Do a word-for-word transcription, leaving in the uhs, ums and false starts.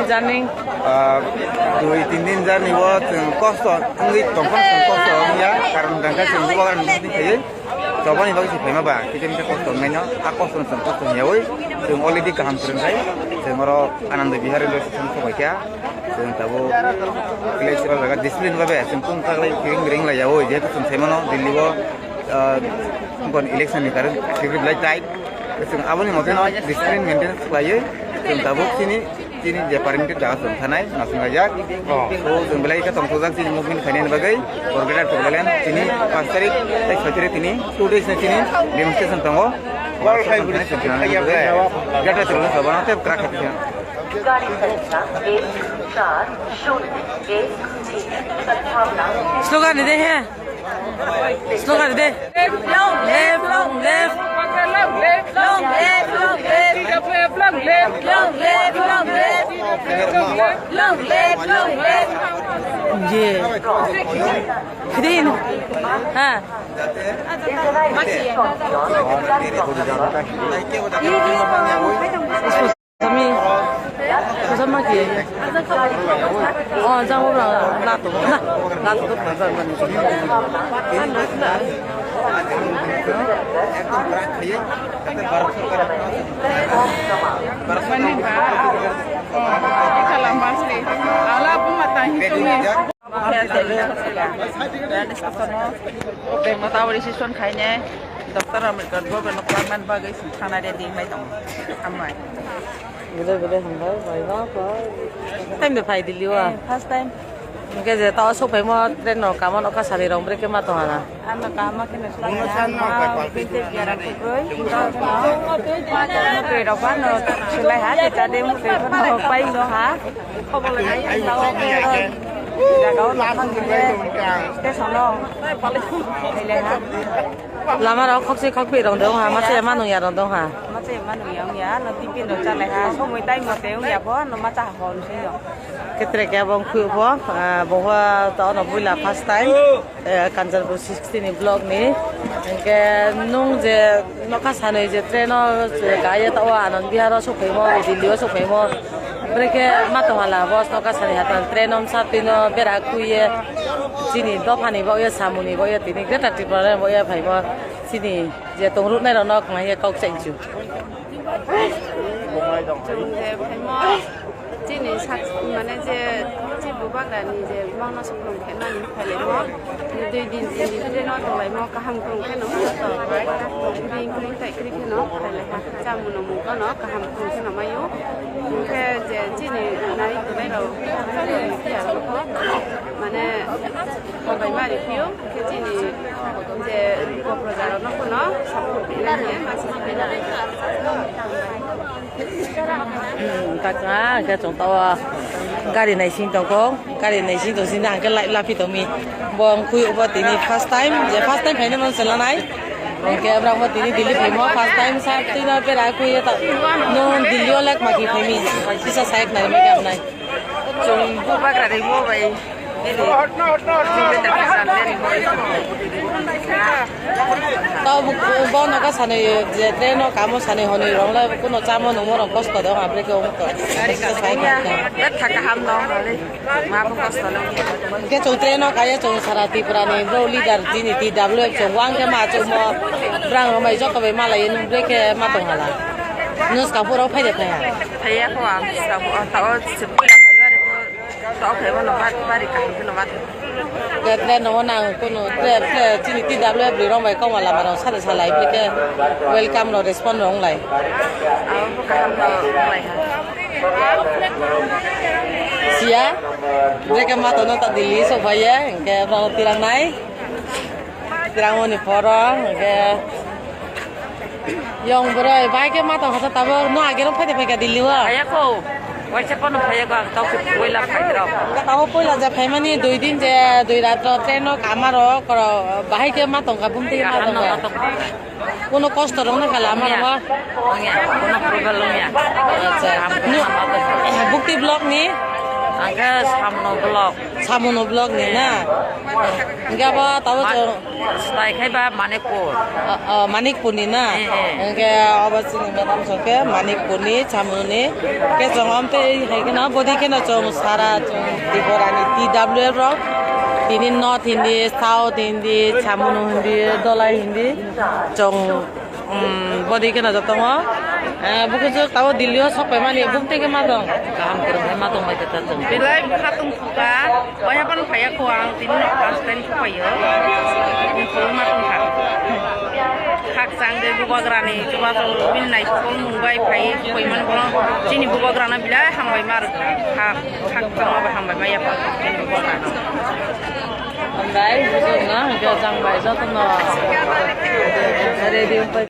Journey. Ah, dui tin din journey o chwng kosto wngwi tongphano chwng kosto wngya, karon hwnkhe chwng bubagrani bini thaiwi chobani bagwi se phaima ba, kisa misa kosto wngnaino, a kostono chwng kosto hwnyawi chwng already kaham swrwngkhai, chwng oro Ananda Vihar railway station sobaikha, chwng tabuk flexible jaga discipline babe chwng tungthak lai kiring ring laiyawi, jehetu chwng saimano Delhi o, ah, election ni karon security belai tight. Chwng aboni mote no discipline maintain khlaiwi chwng tabuk chini, chini je permitted jaga chwng thanai nasing laijak. Oh. So chwng belai khe tongthokjak chini movement khainani bagwi for greater Tipraland chini panch tarik tei soi tarik tini two days ni chini demonstration tongo. Greater Tipraland sabana tei krak khe. गाड़ी संख्या एक चार शून्य एक जी, संभावना। Slogan de hai. Slogan de. Long live, long live. Long live, long live. Long live, long live. Long live, long live. Ye. Kidin. Ha. Kami, kosam ma kiye. Oh, jang obra lato na, lato na jang mani. Mani ba, oh, ikalam basle, ala buma tahi tumi. Oke, mata wari sison khaine, Doctor Ambedkar government kwlangmani bagwi thana ready wngwi tongo. Hambai. Belai belai hambai, bai ba, bai. Time de phai Delhi o? Eh, first time. Hingke je tao sok phaimo train no kamo no kasari rong brekhe ma tong hala. Ano kama khe no sulai ha. Binte biara kukroi. Mukroi rok ba no sulai ha, kita de mukroi no pai no ha. Khobor lai tao ke jaga o tong khe station o. Hai le ha. Lama rok khokchi khokpi rong dong ha, mache manu ya rong dong ha. Mache manu ya ong ya, no tiffin rok chalai ha, somoi time mote ong ya bo, no macha ha hon si yo. Ketre ke bong khu bo, ah, bo ha to no buila first time, eh, Kanchanpur sixty ni block ni. Hingke nung je nokha sanwi je train o, eh, kaiye to o Anand Vihar o sokphaimo, Delhi o sokphaimo. Brekhe ma tong hala, bos no kasari hatan train om sa twi no bera kuye, chini dophani bo ye, samuni bo ye, tini Greater Tipraland bo ye phai bo, chini je tong ruknai rok no khna ye kok chai chu. Chini sak, mane je, chi bubagra ni je mangna soklong khe nani phai le mo. Dui din, tin din, train o tong lai mo, kaham krung khe no, to. Bini kri tai kri khe no, phai lai ha. Chamung no mung no kaham khung se no mayo. Hingke je chini nari kwbai rok, mane, hambai ma ri phio, hingke chini je Kokrojak rok no phano support khe nai hingke ma se khe nai. Hmm, tak na, hingke chwng tao gari naising tongkho. Gari naising tong sini hingke light lapi tongmi. Bo wng kui obo tini first time, je first time phaino mano chwla nai. Hingke obrang bo tini Delhi phaimo first time sa twi no bera kui ta. No Delhi o lek maki phaimi. Kisa side nai mekam nai. Chwng bubagra rimo bai. Tao bo, bo nogo sanwi je train o kamo sanwi honwi rong lai kuno chamo nungmo rong kosto de ong abri ke omo to. Kisa side nai. Betha kaham no hale. Ma bo kosto no. Hingke chwng train o kaiye chwng sara Tripura ni bro leader chini T W F chwng wang khe ma chwngmo brang rok bai joto bai malaiye nwng brekhe ma tong hala. Nwng swkang phuru phai de phai ha? Phaiya kho ang swkang phuru, ta o se puila phaiyo are kho, ta o phaibo no bari kaham khe no ma. Hingke train no nang kuno tre, tre chini T W F ni rok bai kok ma lama rok sade salai brekhe welcome rok respond rok wng lai. Abo bo kaham no wng lai ha. Siya, brekhe ma tono ta Delhi sok phaiye, hingke borok tirang nai. Tirang moni phoro, hingke yong boroi, bai khe ma tong kha tabok, no age rok phai de phai kha Delhi o. Phaiya kho, waisa pono phaiya kho, ang tok puila phai rok. Tabok puila ja phai mani dui din je, dui rat rok train o kama rok, koro bahai khe ma tong kha, bumtwi ma tong kha. Kuno kosto rok no khala ama rok. Wngya, wngya, kuno problem wngya. Acha. Bukti block ni? Ang khe Samno block. Samuno vlog ni na. Hingke abo tabo Ma-, chwng Swtai khai ba Manikpur. O, o, Manikpur ni na. Eh, eh. Hingke abo chini madam chwng khe Manikpur ni, Samuno ni. Ke chwng om tei hai kheno bodi kheno chwng sara chwng Tripura ni T W F rok. Tini North Hindi, South Hindi, Samuno Hindi, Dolai Hindi. Chwng Um, bodi kheno jotongo. Eh, bukuchuk tabo Delhi o sok paimani, buk tengke ma tong? Kaham kwrwng hai ma tong bai khe ta chwng. Belai bwkha tong thukha, waiha phano phaiya kho ang, tini no first time sok paio. Bumung ma tong kha. Khakchang de bubagrani, chubachu bini naithok mung bai phai, phaiman bono chini bubagrano belai hambai ma rwkha. Khak, khakchang ma bai hambai ma yapha, chini bubagrano. Hambai, bujukno, hwnkhe jang bai jotono. Ready wngpai.